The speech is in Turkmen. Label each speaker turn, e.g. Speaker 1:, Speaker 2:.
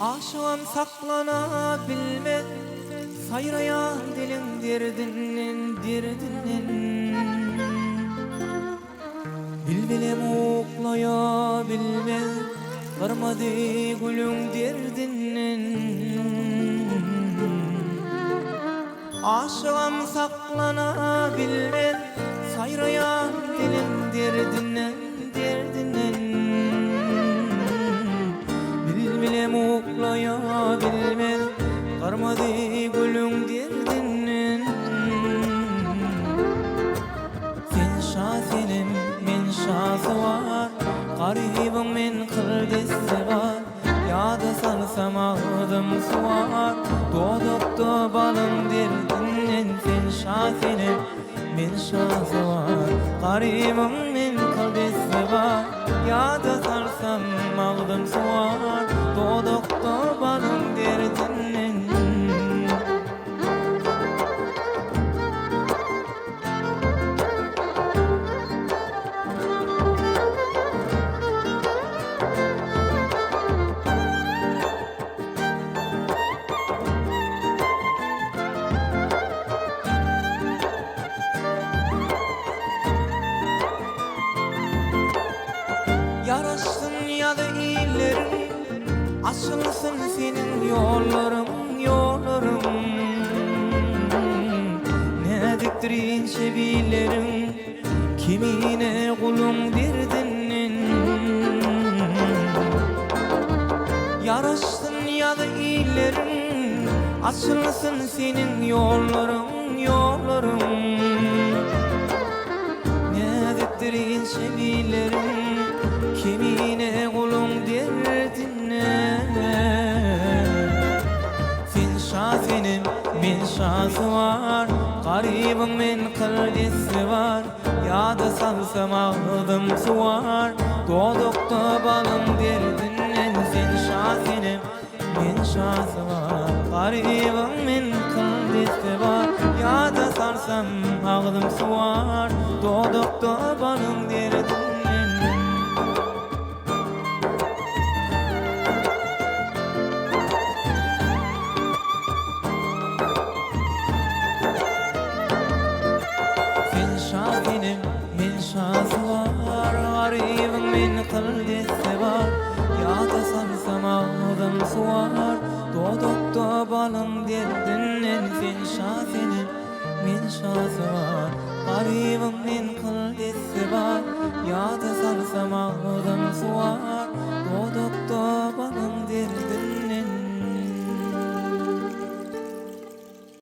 Speaker 1: Aşygam saklana bilmez, Saýraýan diliň derdinden, derdinden. Bilbilem uklaýa bilmez, Gyrmyzy gülüň derdinden. Aşygam saklana bilmez, Saýraýan diliň derdinden, derdinden. Bilbilem uklaýa bilmez, Gyrmyzy gülüň derdinden. Sen şa senem, men şasuwar, Garybyň men kyl desse bar. Ýada salsam agzym suwar, Dodakda balyň derdinden Sen şa senem, men şasuwar, Garybym men kyl desse bar. Ýada salsam agzym suwar, Dodakda balyň derdinden. Ýaraşsyn ýazy illeriň, Açylsyn seniň ýollaryň, ýollaryň. Näzikdir inçe billeriň, Kemine guluň derdinden. Ýaraşsyn ýazy illeriň, Açylsyn seniň ýollaryň, ýollaryň. Näzikdir inçe billeriň, Kemine guluň derdinden. Sen şa senem, men şasuwar, Garybyň men kyl desse bar. Ýada salsam agzym suwar, Dodakda balyň derdinden Sen şa senem, men şasuwar, Garybyň men kyl desse bar. Ýada salsam agzym suwar, Dodakda balyň derdinden. Sen şa senem, men şasuwar, Garybyň men kyl desse bar. Ýada salsam agzym suwar, Dodakda balyň derdinden Sen şa senem, men şasuwar, Garybyň men kyl desse bar. Ýada salsam agzym suwar.